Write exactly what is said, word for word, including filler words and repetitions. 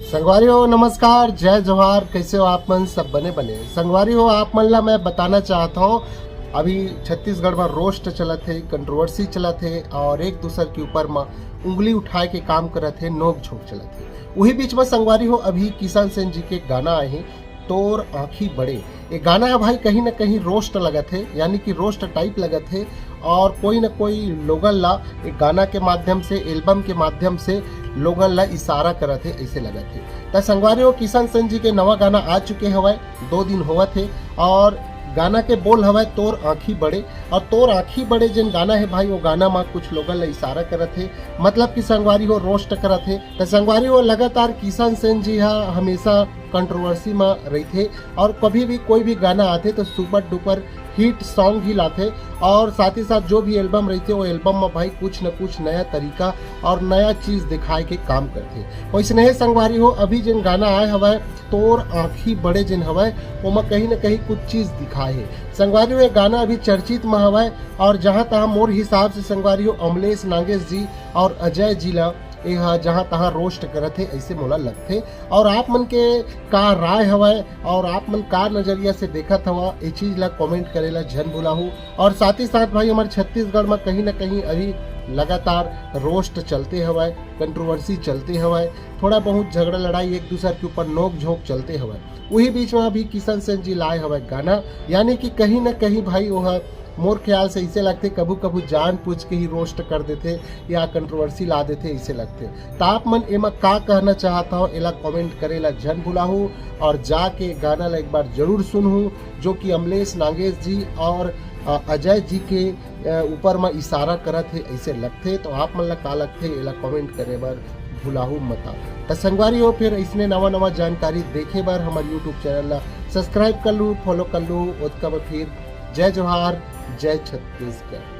संगवारी हो, नमस्कार, जय जोहार। कैसे हो आप मन? सब बने बने। संगवारी हो, आप मन ला मैं बताना चाहत हौं, अभी छत्तीसगढ़ में रोस्ट चलत हे, कंट्रोवर्सी चलत हे और एक दूसर के ऊपर में उंगली उठाए के काम करत हे, नोक झोंक चलत हे। उही बीच में संगवारी हो, अभी किशन सेन जी के गाना आए हे, तोर आँखी बड़े। ये गाना हे भाई, कहीं ना कहीं रोस्ट लगत हे, यानी कि रोस्ट टाइप लगत हे, और कोई ना कोई लोगन ला एक गाना के माध्यम से, एल्बम के माध्यम से लोगन ला इशारा करत हे, ऐसे लगत हे। त संगवारी हो, किशन सेन जी के नवा गाना आ चुके हवय, दो दिन होवत हे, और गाना के बोल हवय तोर आँखी बड़े। और तोर आँखी बड़े जेन गाना हे भाई, वो गाना मा कुछ लोगन ला इशारा करत हे, मतलब कि संगवारी हो, रोस्ट करत हे। त संगवारी हो, लगातार किशन सेन जी हा हमेशा कंट्रोवर्सी मा रहिथे, और कभी भी कोई भी गाना आथे तो सुपर डुपर हिट सॉन्ग ही लाथे, और साथ ही साथ जो भी एल्बम रहिथे, वो एल्बम में भाई कुछ न कुछ नया तरीका और नया चीज दिखाए के काम करथे। वैसने हे संगवारी हो, अभी जेन गाना आए हवय तोर आँखी बड़े जेन हवय, ओमा कहीं न कहीं कुछ चीज दिखाए हे। संगवारी हो, ये गाना अभी चर्चित में हवय, और जहां तहां मोर हिसाब से संगवारी हो, अमलेश नागेश जी और अजय जी ला एहा जहां तहां रोस्ट करत हे, ऐसे मोला लगथे। और आप मन के का राय हवय और आप मन का नजरिया से देखत हवा, ये चीज ला कमेंट करे ला झन भुलाहू। और साथ ही साथ भाई, हमर छत्तीसगढ़ में कहीं ना कहीं अभी लगातार रोस्ट चलते हवय, कंट्रोवर्सी चलते हवय, थोड़ा बहुत झगड़ा लड़ाई, एक दूसर के ऊपर नोक झोंक चलते हवय। उही बीच में अभी किशन सेन जी लाए हवय गाना, यानी कि कहीं ना कहीं भाई, वो मोर ख्याल से इसे लगथे, कभू कभू जान पूछ के ही रोस्ट कर देथे या कंट्रोवर्सी ला देथे, इसे लगथे। त आप मन एमा का कहना चाहत हव, एला कमेंट करे ला झन भुलाहू, और जाके गाना ला एक बार जरूर सुनहू, जो कि अमलेश नागेश जी और, अ, अजय जी के, अ, ऊपर म इशारा करत हे, ऐसे लगथे। तो आप मन ला का लगथे, एला कमेंट करे बर भुलाहू मता। त संगवारी हो, फिर इसने नवा नवा जानकारी देखे बर हमर YouTube चैनल ला सब्सक्राइब कर लू, फॉलो कर लू। ओतका बर फिर जय जोहार, जय छत्तीसगढ़।